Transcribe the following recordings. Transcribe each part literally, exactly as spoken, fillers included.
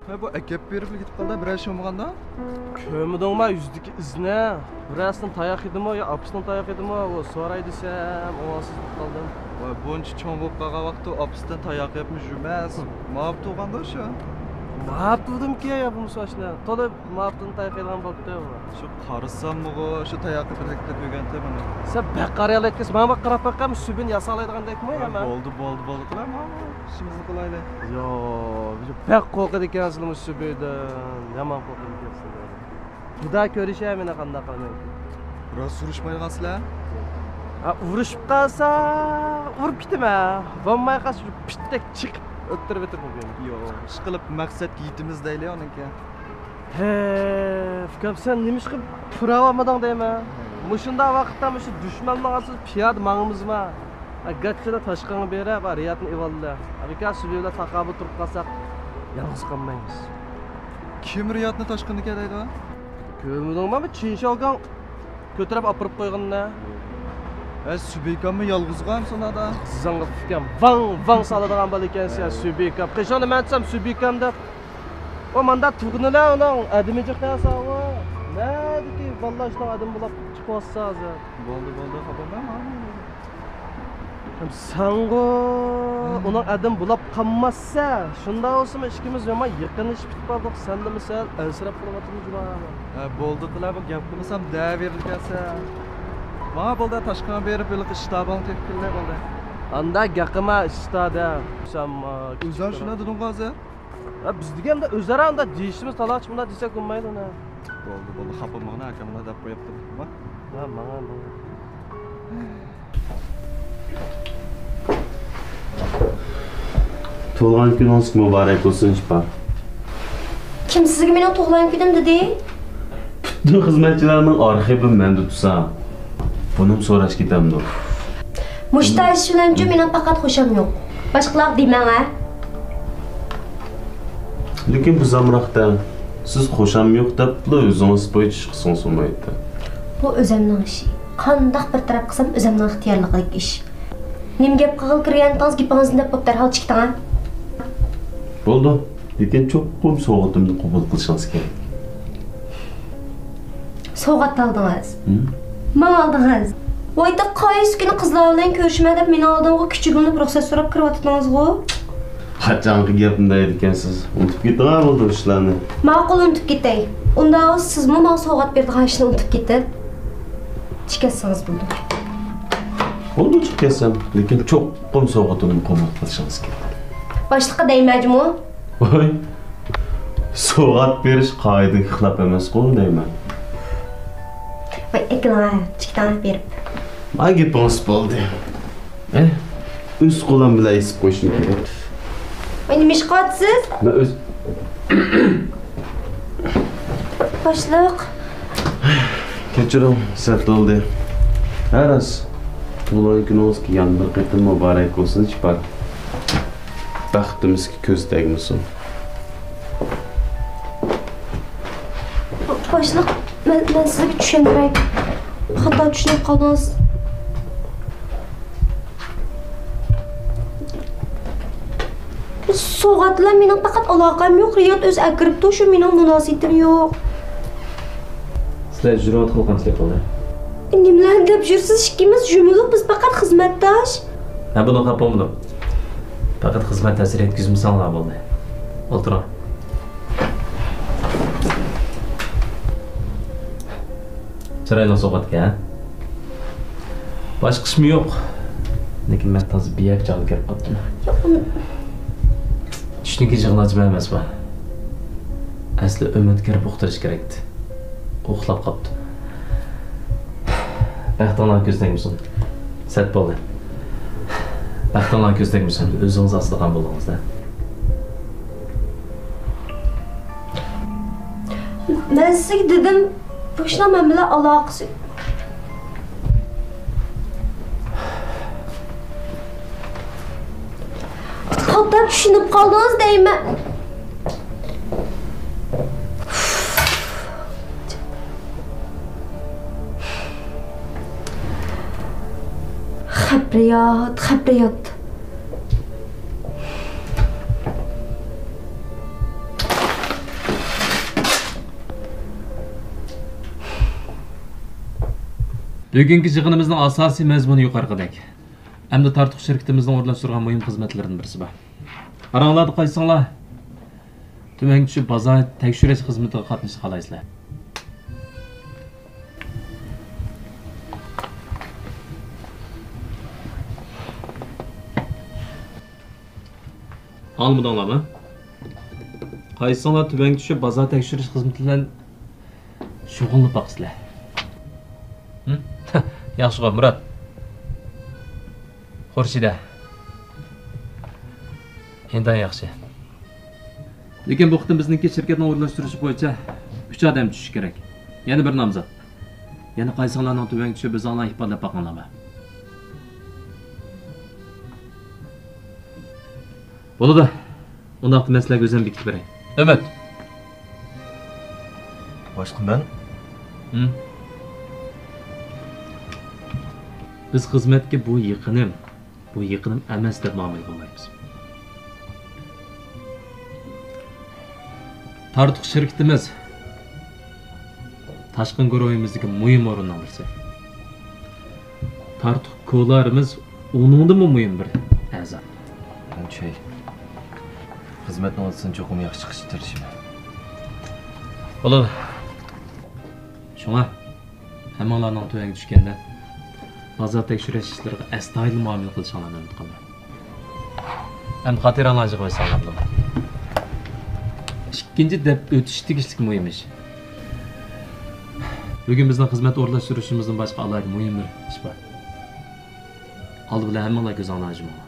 ھە، بۇ ئەكەپ بېرىپلا كېتىپ قالدى، بىرەر ئىش بولمىغاندا؟ كۆرمىدىڭما يۈزىدىكى ئىزنى؟ بىرەرسىنىڭ تاياق يېدىمۇ يا ئاپىسىنىڭ تاياق يېدىمۇ؟ ئۇ سوراي دېسەم، ئاۋازسىز بولۇپ قالدىم. ۋاي، بۇنچە چوڭ بولۇپ قالغان ۋاقىتتا ئاپىسىدىن تاياق يەپمۇ يۈرمەس. ماۋۇ تۇغاندۇ شۇ. ماۋۇ تۇغدۇمكى يا بۇ ئاشنا. تولا ماۋۇدىن تاياق يەيدىغان بوپتۇ. شۇ قارىساممۇغۇ، شۇ تاياقنى بىر ھەپتە كۆرگەنتى مانا. سەن بەك قارىيالايدىكەنسەن. ماڭا بەك قاراپ باققان، سۈبىنى ياسالايدىغاندەكمۇ يا مەن؟ بولدى، بولدى، بولدى. قىلاي، مانا ئىشىمىزنى قىلايلى. يو، بەك قورقىدىكەنسىلەر مۇشۇ سۈبىدىن. يامان قورقىدىكەنسىلەر. خۇدا كۆرۈشە مېنى قانداق قىلىمەن. راست ئۇرۇشمايدىغانسىلەر؟ ھە، ئۇرۇشۇپ قالسا، ئۇرۇپ كېتىمەن. بولماي قالسا، شۇ پىتتەك چېقىپ ئۆلتۈرۈۋېتىمەن بۇ يەرنى. يو، ئىشقىلىپ مەقسەتكە يېتىمىز دەيلى ئۇنىڭكى. ھە، ئۇكام، سەن نېمىشقا پۇراۋالمىدىڭ دەيمەن. مۇشۇنداق ۋاقىتتا مۇشۇ دۈشمەننىڭ ئاستىدا پىيادە ماڭىمىزما؟ ھە، گاچچىدا تاشقىڭغا بېرىپ، ھە، رىيادنى ئېۋاللا. ھە، بىكار سۈبى بىلەن تاقابىل تۇرۇپ قالساق، يالغۇز قالمايمىز. كىم رىيادنى تاشقىنىدىكى دەيدۇ؟ كۆرمىدىڭمۇ، چىن شاۋگاڭ كۆتۈرۈپ ئاپىرىپ قويغىنىنى؟ ھە، سۈبىكاممۇ يالغۇزغۇ ئەمسە ئۇنادا؟ زاڭغا ئۇكام، ۋاڭ، ۋاڭ سالىدىغان بالا ئىكەنسەن يا، سۈبىكام. قېشىڭدا مەن دېسەم سۈبىكام دەپ. ئۇ ماندا تۇغدىنىلا ئۇنىڭ ئادىمى جىق نەرسە ئۇ. نەدىكى باللا شۇنىڭ ئادىمى بولاپ چىقىۋاتسا ھازىر. بولدى، بولدى، خاپا بولما. سەنغۇ ئۇنىڭ ئادەم بولاپ قالماسسەن. شۇنداق بولسىمۇ ئىككىمىز يامان يېقىنلىشىپ كېتىپ قالدۇق. سەندىنمۇ سەل ئەنسىرەپ قالىۋاتىمەن جۇما. ھە، بولدى قىلە، بۇ گەپ قىلمىسام دەۋېرىلگەنسەن. ماڭا بولدى، تاشقىغا بېرىپ ھېلىقى ئىشتابىڭنى تېپىپ كېلىلى بولدى. ئاندا گەپ قىلما ئىشتا دە. سەن، ئۆزۈڭ شۇنداق دېدىڭغۇ ھازىر. ھە، بىز دېگەندە ئۆزئارا ئاندا دېيىشىمىز تالاچ مۇنداق دېسەك بولمايدۇ ئۇنى. بولدى، بولدى، خاپا بولماڭ، ئاكام مۇنداق دەپ قويۇپتۇ. ھە، ماڭا، ماڭا. تۇغۇلغان كۈنىڭىز مۇبارەك بولسۇن، ئىپار. كىم سىزگە مېنىڭ تۇغۇلغان كۈنۈم دېدى؟ پۈتۈن خىزمەتچىلەرنىڭ ئارخىپى مەندە تۇرسا، بۇنىمۇ سوراش كېتەمدۇ؟ مۇشتا ئىش بىلەنچۇ مېنىڭ پەقەت خۇشام يوق. باشقىلارغا دېمەڭ، ھە؟ لېكىن بىز ئامراقتا، سىز خۇشام يوق دەپلا ئۆزىڭىز بويىچە چىقسىڭىز بولمايتتى. بۇ ئۆزەمنىڭ ئىشى. قانداق بىر تەرەپ قىلسام ئۆزەمنىڭ ئىختىيارلىقىدىكى ئىش. نېمە گەپ قىلغىلى كىرگەنتىڭىز، گېپىڭىزنى دەپ بوپ دەرھال چىقتىڭ، ھە؟ بولدى. لېكىن چوقۇم سوۋغىتىمنى قوبۇل قىلىشىڭىز كېرەك. سوۋغات ئالدىڭىز؟ ھىم؟ ماڭا ئالدىڭىز؟ ۋايتا، قايسى كۈنى قىزلار بىلەن كۆرۈشىمەن دەپ مېنىڭ ئالدىمغا كۈچۈك بولۇپ رۇخسەت سوراپ كىرىۋاتىدىڭىزغۇ؟ قاچانقى گەپنى دەيدىكەنسىز؟ ئۇنتۇپ كېتىڭە بولدى ئۇ ئىشلارنى. ماقۇل، ئۇنتۇپ كېتەي. ئۇنداق بولسا سىزمۇ ماڭا سوۋغات بېرىدىغان ئىشنى ئۇنتۇپ كېتىپ چىقىپ كەتسىڭىز بولىدۇ. بولدى، چىقىپ كەتسەم، لېكىن چوقۇم سوۋغىتىمنى قوبۇل قىلىشىڭىز كېرەك. باشلىققا دەيمەن جۇمۇ. ۋاي، سوۋغات بېرىش قائىدىگە خىلاپ ئەمەسقۇ دەيمەن. ۋاي، ئەكېلىڭە، چىقىتىڭە بېرىپ. ما گېپىڭىز بولدى. ھە؟ ئۆز قولۇم بىلەن ئېسىپ قويۇشۇم كېرەك. ۋاي، نېمە ئىش قىلىۋاتىسىز؟ مەن ئۆز باشلىق. كەچۈرۈڭ، سەت بولدى. ھە، راست. تۇغۇلغان كۈنىڭىزگە يەنە بىر قېتىم مۇبارەك بولسۇن، ئىپار. بەختىمىزگە كۆز تەگمىسۇن. باشلىق، مەن، مەن سىزگە چۈشەندۈرەي. خاتا چۈشىنىپ قالدىڭىز. سوۋغات بىلەن مېنىڭ پەقەت ئالاقەم يوق. رىياد ئۆزى ئەكىرىپتۇ، شۇ مېنىڭ مۇناسىۋىتىم يوق. سىلەر يۈرۈۋاتقىلى قانچىلىك بولدى؟ نېمىلەرنى دەپ يۈرسىز ئىككىمىز؟ جۈمىلۇق، بىز پەقەت خىزمەتداش. مەن بۇنىڭغا خاپا بولمىدىم. پەقەت خىزمەت تەسىر يەتكۈزمىسەڭلار بولدى. ئولتۇرۇڭ. چىرايلىق سوۋغاتكەن. باشقا ئىشمۇ يوق. لېكىن مەن تازا بىيەك چاغدا كىرىپ قاپتىمەن. چۈشتىن كېيىن يىغلاڭچى مەن ئەمەسمۇ. ئەسلى ئۈمىدكە كىرىپ ئۇقتۇرۇش كېرەكتى. ئۇخلاپ قاپتۇ. بەختىڭلار كۆز تەگمىسۇن. سەت بولدى. بەختىڭلار كۆز تەگمىسۇن. ئۆزىڭىز ئاسىدىغان بولدىڭىز-دە. مەن سىزگە دېدىم، بۇ ئىشنىڭ مەن بىلەن ئالاقىسى. خاتا چۈشىنىپ قالدىڭىز دەيمەن. خەپ رىياد، خەپ رىياد. بۈگۈنكى يىغىنىمىزنىڭ ئاساسىي مەزمۇنى يۇقىرىقىدەك. ئەمدى تارتۇق شىركىتىمىزنىڭ ئورۇنلاشتۇرغان مۇھىم خىزمەتلىرىدىن بىرسى بار. قاراڭلاردا قايسىڭلار تۆۋەنگە چۈشۈپ بازار تەكشۈرۈش خىزمىتىگە قاتنىشىشنى خالايسىلەر؟ ئاڭلىمىدىڭلارمۇ؟ قايسىڭلار تۆۋەنگە چۈشۈپ بازار تەكشۈرۈش خىزمىتى بىلەن شۇغۇللىنىپ باقىسىلەر؟ ھىم؟ ياخشىغۇ، مۇرات. خۇرشىدە. ئىنتايىن ياخشى. لېكىن بۇ قېتىم بىزنىڭكى شىركەتنىڭ ئورۇنلاشتۇرۇشى بويىچە ئۈچ ئادەم چۈشۈشى كېرەك. يەنە بىر نامزات. يەنە قايسىڭلارنىڭ تۆۋەنگە چۈشۈپ ئۆزۈڭلار ئىپادىلەپ باقىڭلارمۇ؟ بولىدۇ. ئۇنداقتا مەن سىلەرگە ئۆزۈم بېكىتىپ بېرەي. ئۈمىد. باشقا مەن؟ ھىم. بىز خىزمەتكە بۇ يېقىنىم، بۇ يېقىنىم ئەمەس دەپ مۇئامىلە قىلمايمىز. تارتۇق شىركىتىمىز تاشقىن گۇرۇھىمىزدىكى مۇھىم ئورۇننىڭ بىرسى. تارتۇق كولارىمىز ئۇنىڭدىنمۇ مۇھىم بىر ئەزا. مەن چۈشەي. خىزمەتنىڭ ئۇدىسىنى چوقۇم ياخشى چىقىشقا تىرىشىمەن. بولىدۇ. شۇڭا ھەممىڭلارنىڭ تۆۋەنگە چۈشكەندە بازار تەكشۈرۈش ئىشلىرىغا ئەستايىدىل مۇئامىلە قىلىشىڭلارنى ئۈمىد قىلىمەن. ئەمدى خاتىرەڭلارنى يىغىۋەتسەڭلار بولىدۇ. ئىككىنچى دەپ ئۆتۈش تېگىشلىك مۇھىم ئىش. بۈگۈن بىزنىڭ خىزمەت ئورۇنلاشتۇرۇشىمىزدىن باشقا ئالاھىدە مۇھىم بىر ئىش بار. ئالدى بىلەن ھەممىڭلار كۆزۈڭلارنى يۇمۇڭلار.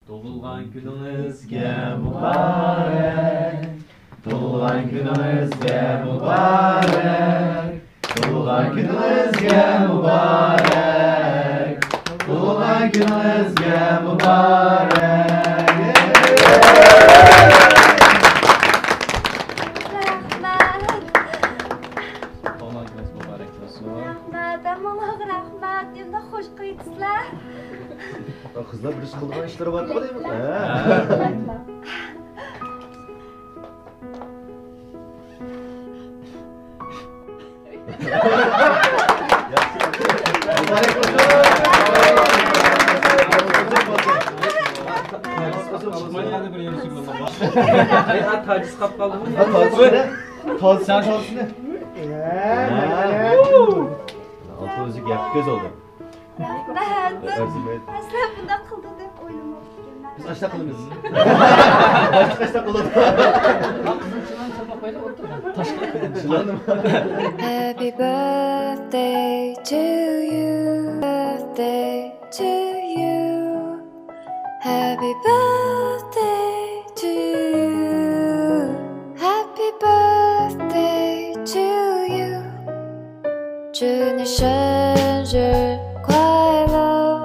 تۇغۇلغان كۈنىڭىزگە مۇبارەك، تۇغۇلغان كۈنىڭىزگە مۇبارەك، تۇغۇلغان كۈنىڭىزگە مۇبارەك، تۇغۇلغان كۈنىڭىزگە مۇبارەك. رەھمەت. تۇغۇلغان كۈنىڭىز مۇبارەك بولسۇن. رەھمەت، ھەممىڭلارغا رەھمەت، يەنە خوش قايتىسىلەر. قىزلار بىر ئىش قىلىدىغان ئىشلىرى بارغۇ دەيمەن. ھە. تاجىس قاپ قالدىمۇ؟ تاجىس، تاجىس. ئالتە ئۆزۈك ياقتى كۆز ئالدى. رەھمەت. ئەرزىمەيدۇ. مەن سىلەر بۇنداق قىلىدۇ دەپ ئويلىماپتىكەنمەن. بىز ئاشۇنداق قىلىمىز. باشقا ئاشۇنداق قىلىدۇ. چىلاننىمۇ؟ Happy birthday to you, birthday to you. Happy birthday to you. Happy birthday to you. 祝你生日快乐，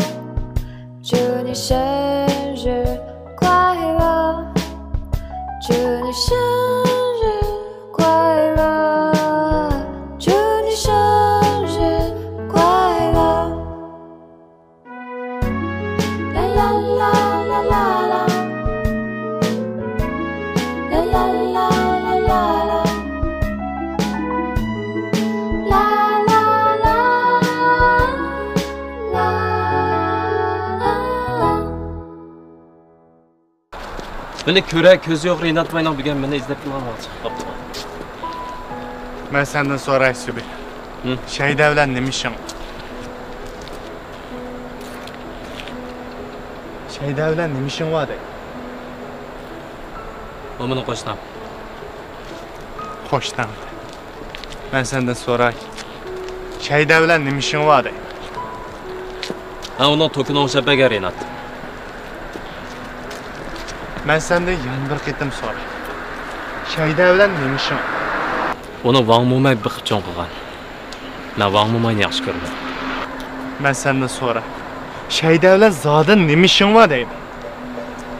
祝你生日快乐，祝你生日快乐，祝你生日快乐。 مېنى كۆرە كۆزى يوق رىنات باينىڭ بۈگۈن مېنى ئىزدەپ كېلىدىغان ۋاقتى چىقىپ قاپتۇ. مەن سەندىن سوراي، سۈبى. ھىم؟ شەيدە بىلەن نېمە ئىشىڭ؟ شەيدە بىلەن نېمە ئىشىڭ بار دەي؟ ئۇ مېنىڭ قوشنام. قوشنام. مەن سەندىن سوراي. شەيدە بىلەن نېمە ئىشىڭ بار دەي؟ ھە، ئۇنىڭ توكىنى ئوڭشاپ بەرگەن رىنات. مەن سەندىن يەنە بىر قېتىم سوراي. شەيدە بىلەن نېمە ئىشىڭ؟ ئۇنى ۋاڭ موماي بېقىپ چوڭ قىلغان. مەن ۋاڭ موماينى ياخشى كۆرىمەن. مەن سەندىن سوراي. شەيدە بىلەن زادى نېمە ئىشىڭ بار دەيمەن.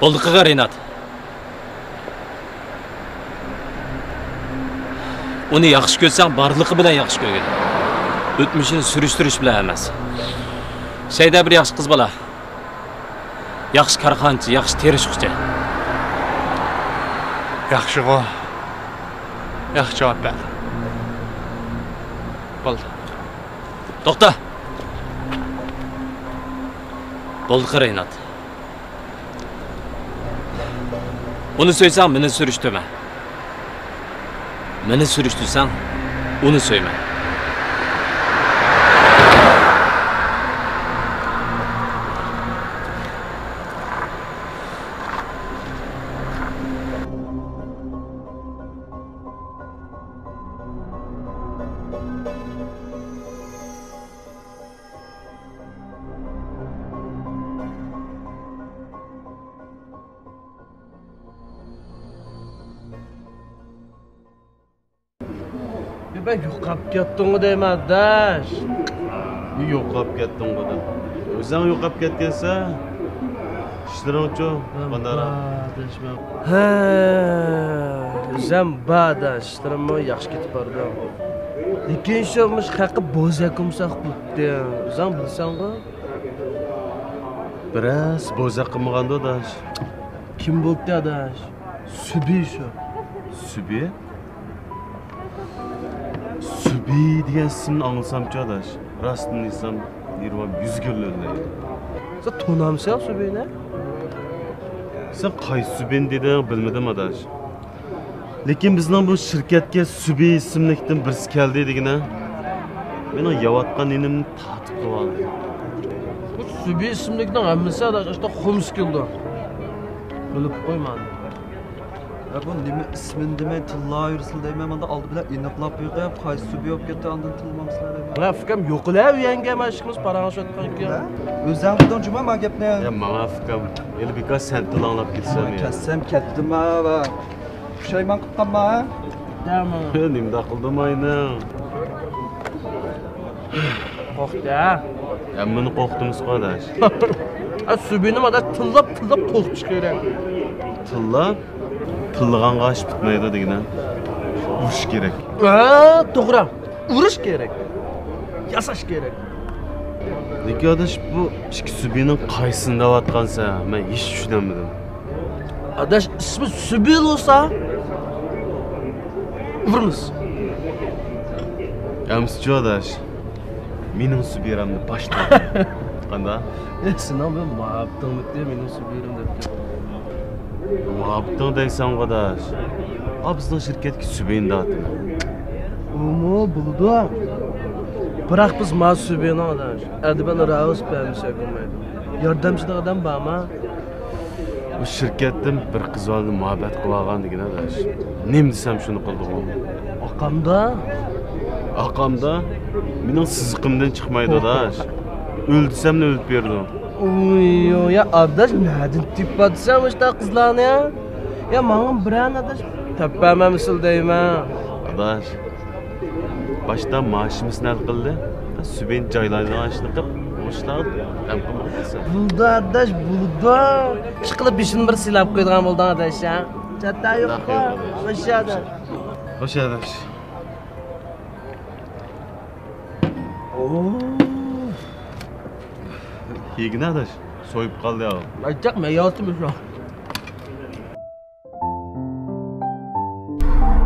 بولدى قىلغىن رىنات. ئۇنى ياخشى كۆرسەڭ، بارلىقى بىلەن ياخشى كۆرگىن. ئۆتمۈشىنى سۈرۈشتۈرۈش بىلەن ئەمەس. شەيدە بىر ياخشى قىز بالا. ياخشى كارخانىچى، ياخشى تىرىشقۇچى. ياخشىغۇ. ياخشى جاۋاب بەردى. بولدى. توختا! بولدى، رەينات. ئۇنى سۆيسەڭ، مېنى سۈرۈشتۈرمە. مېنى سۈرۈشتۈرسەڭ، ئۇنى سۆيمە. بەك يوقاپ كەتتىڭغۇ دەيمەن، ئاداش. يوقاپ كەتتىڭغۇ دەپ. ئۆزۈڭ يوقاپ كەتكەنسەن. ئىشلىرىڭچۇ؟ قانداقراق؟ ھە، ئۆزۈم بار، ئاداش. ئىشلىرىممۇ ياخشى كېتىپ بارىدۇ. لېكىن شۇ مۇشۇ خەققە بوزەك قىلمىساق بوپتۇ. ئۆزۈڭ بىلىسەنغۇ. بىرەرسى بوزەك قىلمىغاندۇ، ئاداش؟ كىم بولۇپتۇ، ئاداش؟ سۈبى شۇ. سۈبى؟ سۈبى دېگەن ئىسىمنى ئاڭلىسامچۇ، ئاداش، راستىنى دېسەم، نېرۋام يۈز كۆرۈلەيدۇ. سەن تونامسەن سۈبىنى؟ سەن قايسى سۈبىنى دېدىڭ، بىلمىدىم، ئاداش. لېكىن بىزنىڭ بۇ شىركەتكە سۈبى ئىسىملىكتىن بىرسى كەلدى دېگىنە، مېنىڭ يەۋاتقان نېنىمنى تارتىپ قىلىۋالدى. بۇ سۈبى ئىسىملىكنىڭ ھەممىسى، ئاداش، ئاشۇنداق خۇمسى كېلىدۇ. بىلىپ قوي مانا. ھە، بۇ نېمە ئىسمىنى دېمەي تىللاۋېرىسىلە دەيمەن، ماندا ئالدى بىلەن ئېنىقلاپ بېقىپ، قايسى سۈبى بولۇپ كەتتى، ئاندىن تىللىمامسىلەر دەيمەن. ھە، ئۇكام، يوقىلا ئۆيەڭگە، مانا ئىككىمىز پاراڭلىشىۋاتقانكەن. ھە؟ ئۆزەڭ دېدىڭ جۇما ما گەپنى. يا، ماڭا ئۇكام، ھېلى بىكار سەن تىللاڭلاپ كېتىسەن يا. كەتسەم كەتتىم ھە. پۇشايمان قىلىپ قالما ھە. دەمە. ھە، نېمىنداق قىلدىم ئاينىڭ؟ قورقتى ھە؟ ھەممىنى قورقتىمىزغۇ، ئاداش. ئە، سۈبىنىمۇ، ئاداش، تىللاپ، تىللاپ قورقۇتۇش كېرەك. تىللاپ؟ تىللىغانغا ئىش پۈتمەيدۇ دېگىنە. ئۇرۇش كېرەك. ھە، توغرا. ئۇرۇش كېرەك. ياساش كېرەك. لېكىن، ئاداش، بۇ ئىككى سۈبىنىڭ قايسىسىنى دەۋاتقانسەن؟ مەن ھېچ چۈشىنەلمىدىم. ئاداش، ئىسمى سۈبى بولسا، ئۇرىمىز. ئەمسىچۇ، ئاداش؟ مېنىڭ سۈبېرەمنى باشتا. قانداق؟ ئە، سېنىڭ بىر مۇھەببىتىڭمىتى مېنىڭ سۈبېرەم دەپ كەتتىڭ. مۇھەببىتىڭ دەيسەنغۇ، ئاداش. ئا، بىزنىڭ شىركەتكە سۈبېنى دەۋاتىمەن. ئۇمۇ بولىدۇ. بىراق بىز ما سۈبېنىڭ، ئاداش، ئەدىبىنى راۋۇس بەرمىسەك بولمايدۇ. ياردەمچىدىغان ئادەم بارمۇ؟ بۇ شىركەتتىن بىر قىز بالىنى مۇھەببەت قىلىۋالغان دېگىنە، ئاداش. نېمە دېسەم شۇنى قىلدىغۇ. ئاقامدا؟ ئاقامدا؟ مېنىڭ سىزىقىمدىن چىقمايدۇ، ئاداش. ئۆل دېسەملا ئۆلۈپ بېرىدۇ. ئۇي، يا ئاداش، نەدىن تېپىۋاتىسەن مۇشۇنداق قىزلارنى؟ يا ماڭا بىرەر ئاداش تېپىپ بەرمەمسىلە دەيمەن. ئاداش، باشتا مائاشىمىزنى ھەل قىلدى. سۈبىنى جايلايدىغان ئىشنى قىلىپ، مۇشۇلارغا غەم قىلماقچىسەن. بولدى ئاداش، بولدى. ئىشقىلىپ بېشىنى بىر سىلاپ قويىدىغان بولدۇڭ ئاداش ھە. چاتاق يوققۇ. خوش ئاداش. خوش ئاداش. يېگىنە ئاداش، سويۇپ قالدى يا. ئاچچىق مەيياسى مۇشۇ.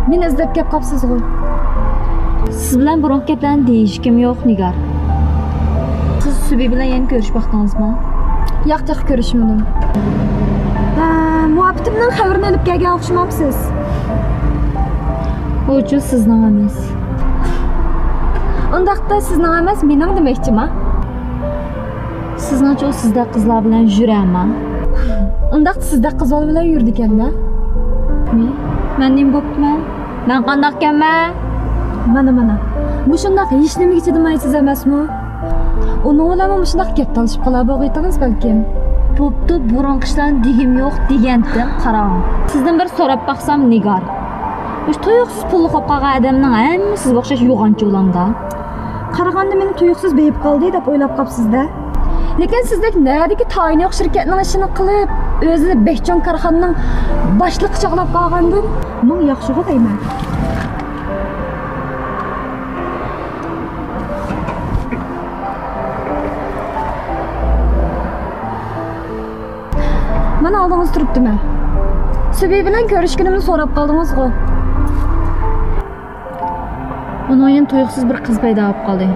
مېنى ئىزدەپ كەپ قاپسىزغۇ؟ سىز بىلەن بۇرۇنقى گەپلەرنى دېيىشكۈم يوق، نىگار. سىز سۈبى بىلەن يەنە كۆرۈشۈپ باقتىڭىزمۇ؟ ياق، تېخى كۆرۈشمىدىم. ھە، مۇھەببىتىمنىڭ خەۋىرىنى ئېلىپ كەلگەن ئوخشىمامسىز؟ ئۇچۇ سىزنىڭ ئەمەس. ئۇنداقتا سىزنىڭ ئەمەس، مېنىڭ دېمەكچىما؟ سىزنىڭچۇ سىزدەك قىزلار بىلەن يۈرەما؟ ئۇنداقتا سىزدەك قىز بالا بىلەن يۈرىدىكەن-دە. نى؟ مەن نېمە بوپتىمەن؟ مەن قانداقكەنمەن؟ مانا، مانا. مۇشۇنداق ھېچنېمىگە چىدىمايسىز ئەمەسمۇ؟ ئۇنىڭ بىلەنمۇ مۇشۇنداق گەپ تالىشىپ قالار بولغىيتىڭىز بەلكىم. بوپتۇ، بۇرۇنقى ئىشلارنى دېگۈم يوق دېگەنتىم، قاراڭ. سىزدىن بىر سوراپ باقسام، نىگار. مۇشۇ تۇيۇقسىز پۇللۇق بولۇپ قالغان ئادەمنىڭ ھەممىسى سىزگە ئوخشاش يوغانچى بولاڭدا. قارىغاندا مېنى تۇيۇقسىز بېيىپ قالدى دەپ ئويلاپ قاپسىز-دە. لېكىن سىزدەك نەدىكى تايىنى يوق شىركەتنىڭ ئىشىنى قىلىپ، ئۆزىنى بەك چوڭ كارخانىنىڭ باشلىقى چاغلاپ قالغاندىن مىڭ ياخشىغۇ دەيمەن. تۇرۇپتىمەن. سۈبى بىلەن كۆرۈشكىنىمنى سوراپ قالدىڭىزغۇ؟ ئۇنىڭ يەنە تۇيۇقسىز بىر قىز پەيدا بولۇپ قالدى.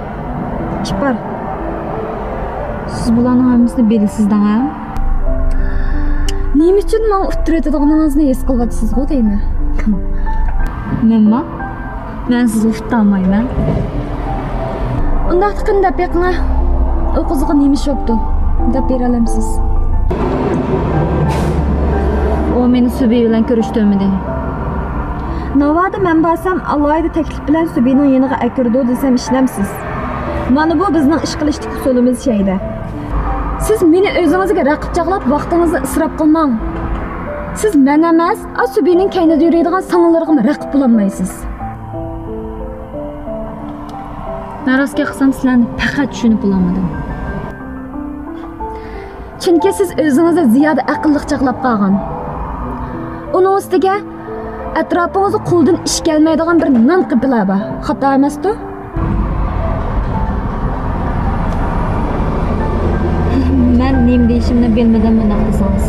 گېپى بار. سىز بۇلارنىڭ ھەممىسىنى بىلىسىز دەڭ ھە؟ نېمە ئۈچۈن ماڭا ئۇتتۇرۇۋېتىدىغىنىڭىزنى ھېس قىلىۋاتىسىزغۇ دەيمەن. مەنما؟ مەن سىزگە ئۇتتۇرالمايمەن. ئۇنداقتا قېنى دەپ بېقىڭە. ئۇ قىزغا نېمە ئىش بوپتۇ؟ دەپ بېرەلەمسىز؟ ئۇ مېنى سۈبى بىلەن كۆرۈشتۈرمىدى. ناۋادا مەن بارسام، ئالاھىدە تەكلىپ بىلەن سۈبىنىڭ يېنىغا ئەكىرىدۇ دېسەم ئىشىنەمسىز؟ مانا بۇ بىزنىڭ ئىش قىلىشتىكى ئۇسۇلىمىز شەيدە. سىز مېنى ئۆزىڭىزگە رەقىب چاغلاپ ۋاقتىڭىزنى ئىسراپ قىلماڭ. سىز مەن ئەمەس، ئا سۈبىنىڭ كەينىدە يۈرىدىغان سىڭىللىرىغىمۇ رەقىب بولالمايسىز. مەن راست گەپ قىلسام، سىلەرنى پەقەت چۈشىنىپ بولالمىدىم. چۈنكى سىز ئۆزىڭىزنى زىيادە ئەقىللىق چاغلاپ قالغان. ئۇنىڭ ئۈستىگە ئەتراپىڭىزدا قولىدىن ئىش كەلمەيدىغان بىر نان قېپىلار بار. خاتا ئەمەستۇ؟ مەن نېمە دېيىشىمنى بىلمىدىم، مۇنداق دېسىڭىز.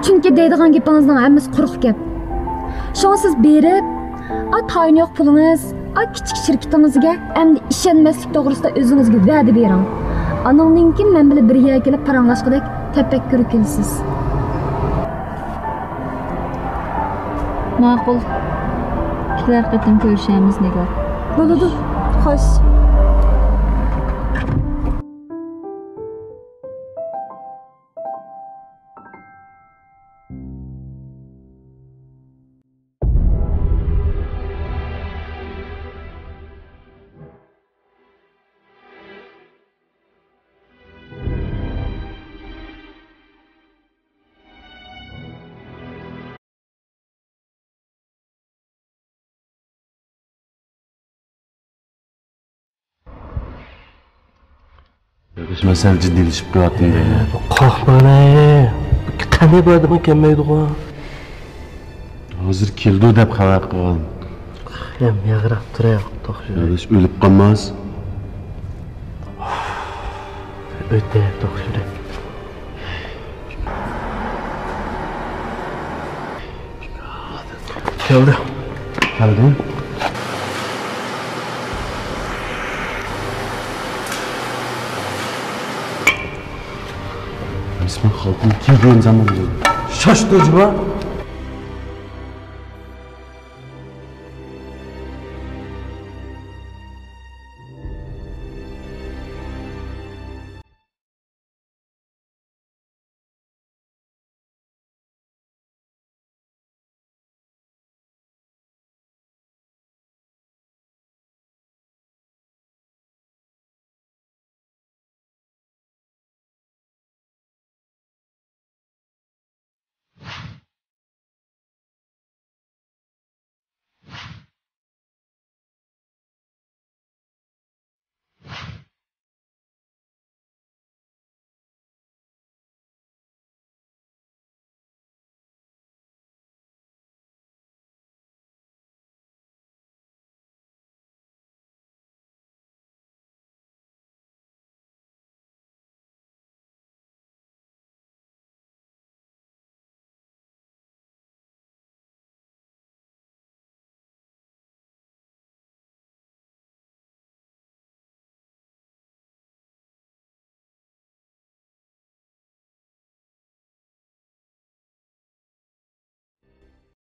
چۈنكى دەيدىغان گېپىڭىزنىڭ ھەممىسى قۇرۇق گەپ. شۇڭا سىز بېرىپ، ئا تايىنى يوق پۇلىڭىز، ئا كىچىك شىركىتىڭىزگە ئەمدى ئىشەنمەسلىك توغرىسىدا ئۆزىڭىزگە ۋەدە بېرىڭ. ئانىڭدىن كېيىن مەن بىلەن بىر يەرگە كېلىپ پاراڭلاشقۇدەك تەپەككۇرغا كېلىسىز. ماقۇل. كېلەر قېتىم كۆرۈشەرمىز، نىگار. بولىدۇ. خوش. ياكى مەسىلە جىددىيلىشىپ قېلىۋاتىمدۇ؟ قورقماڭلار. قېنى بۇ ئادەم كەلمەيدىغۇ. ھازىر كېلىدۇ دەپ خەۋەر قىلغان. يا، ياغراق تۇرايلى، توخۇ. يا، بىز ئۆلۈپ قالماس. ئۆتە، توخۇ. كەلدى. كەلدى. بىسمىللا، خالتىم كىيگەن زامان. شاش توجۇما.